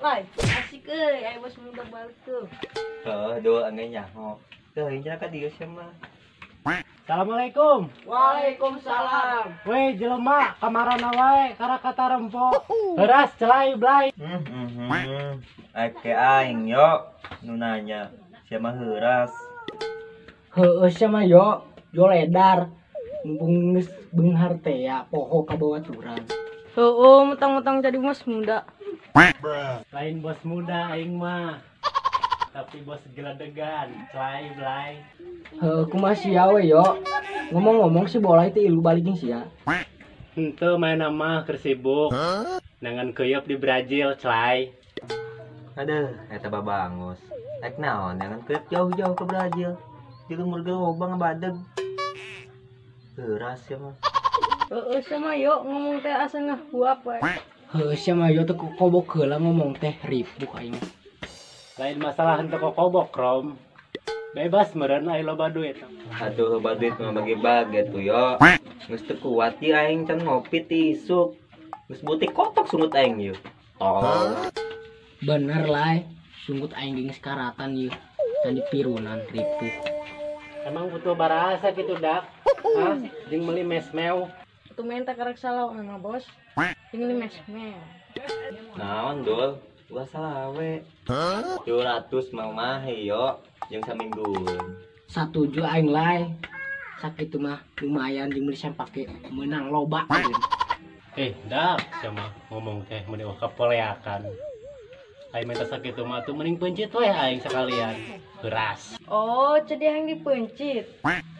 Lai, asik euy, aya bos muda balik tuh. Heuh, doa aneh nyaho. Teuing cenah ka dieu sia mah. Assalamualaikum. Waalaikumsalam. Weh, jelema kamarana wae karakata rempo. Heuras celai blai. Ake aing yo nu nanya sia mah heuras. Heueuh sia mah yo, yo ledar. Mumpung geus beunghar teh ya poho ka bawaturan. Heueuh, mentang-mentang jadi bos muda. Lain bos muda aing mah. Tapi bos geledegan, celai blai. Heuh, kumaha sia we yo. Ngomong-ngomong si Bolai teh ilu balik jeung sia. Henteu main mah keur sibuk. Nangan keuyeup di Brazil, celai. Aduh, eta babangus. Rek naon jangan keuyeup jauh-jauh ke Brazil. Di lumur ge loba ngabadeg. Heuras sia mah. Heueuh sia mah yo ngomong teh asa ngahuap we. Heueuh sia mah yo teh kobok heula ngomong teh ripuh aing. Lain masalah henteu kokobok, Rom. Bebas meureun aya loba duit. Aduh, loba duit mah bagi-bagi atuh yo. Geus teu kuat ieu aing can ngopi ti isuk. Geus butik kotok sungut aing ieu. Tolol. Bener lai, sungut aing geus karatan ieu. Can dipirunan ripuh. Emang butuh barasa gitu dak? Hah? Jeung meuli mesmew. Atuh menta karek salah mah bos. Jeung meuli mesmew. Naon dul? Ulah salawe. 200 mau mah yo jeung saminggueun. Satuju aing lai. Sakitu mah lumayan jeung meuli sempake meunang loba. Dak sia mah ngomong teh meuni wah kapoleakan. Aing minta sakitu mah atuh mending peuncit we aing sekalian. Beras. Oh, jadi aing dipeuncit.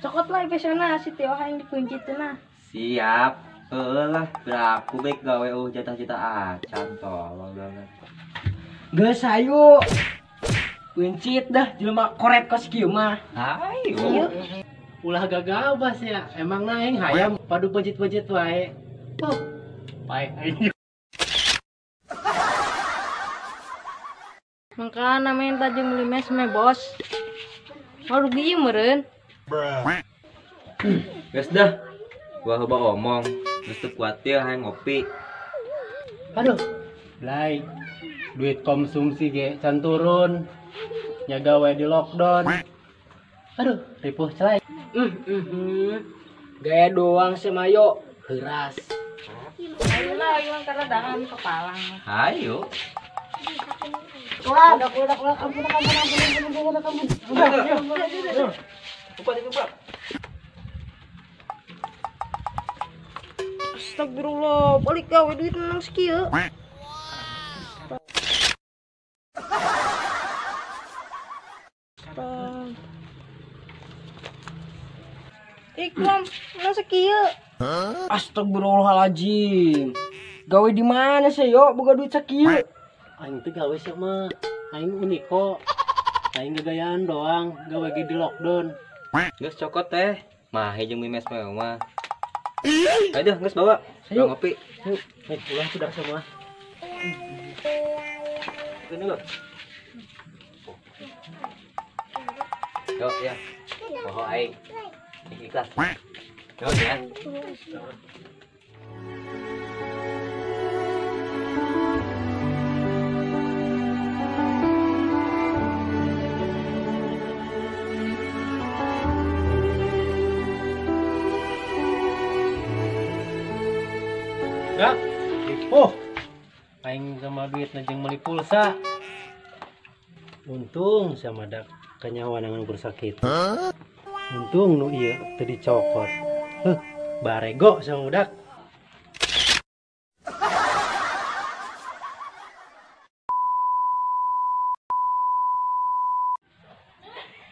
Cokot lah pesona si Tio aing dipeuncit cenah. Siap. Heueuh lah, beraku baik gawe jatah-jatah acan tolol banget. Geus ayo. Peuncit dah jelema koret kos kieu mah. Hayu. Ulah gagabas ya. Emang aing hayam padu peuncit-peuncit wae. Tuh. Pae aing. Mangkana menta jeung meuli mesme bos. Mau rugi meureun. Geus dah. Gua loba omong, geus teu kuat ieu hayang ngopi. Aduh, blai. Duit konsumsi ge can turun. Nya gawe di lockdown. Aduh, ripuh celai. Gaya doang sih mayo, heuras. Ayo lah, ayo karena kepalang. Hayu. Udah, udah, ampun, ampun, ampun, ampun, ampun, ampun. Udah. Astagfirullah, balik gawe duit menang sekieu. Ikram, menang sekieu. Astagfirullahaladzim. Gawe di mana sih yo boga duit sakieu? Aing teh gawe sia mah. Aing unik kok. Aing gagayaan doang, gawe ge di lockdown. Geus cokot teh. Mah jeung mie mes mah. Ayo geus bawa. Ayo ngopi. Yuk, ulah sudah semua. Ini loh. Yo ya. Poho aing. Ikhlas. Yo ya. Dak, oh, aing sama duit jeung meuli pulsa. Untung sama dak kanyawanangan ukur sakit. Untung nu ieu teu dicokot. Heuh, barego sama budak.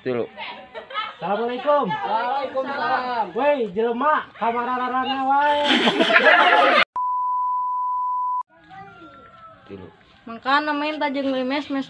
Dulu. Assalamualaikum. Waalaikumsalam. Woi, jelema kamarararana wae. Dulu. Mangkana main tajeng meuli mes mes.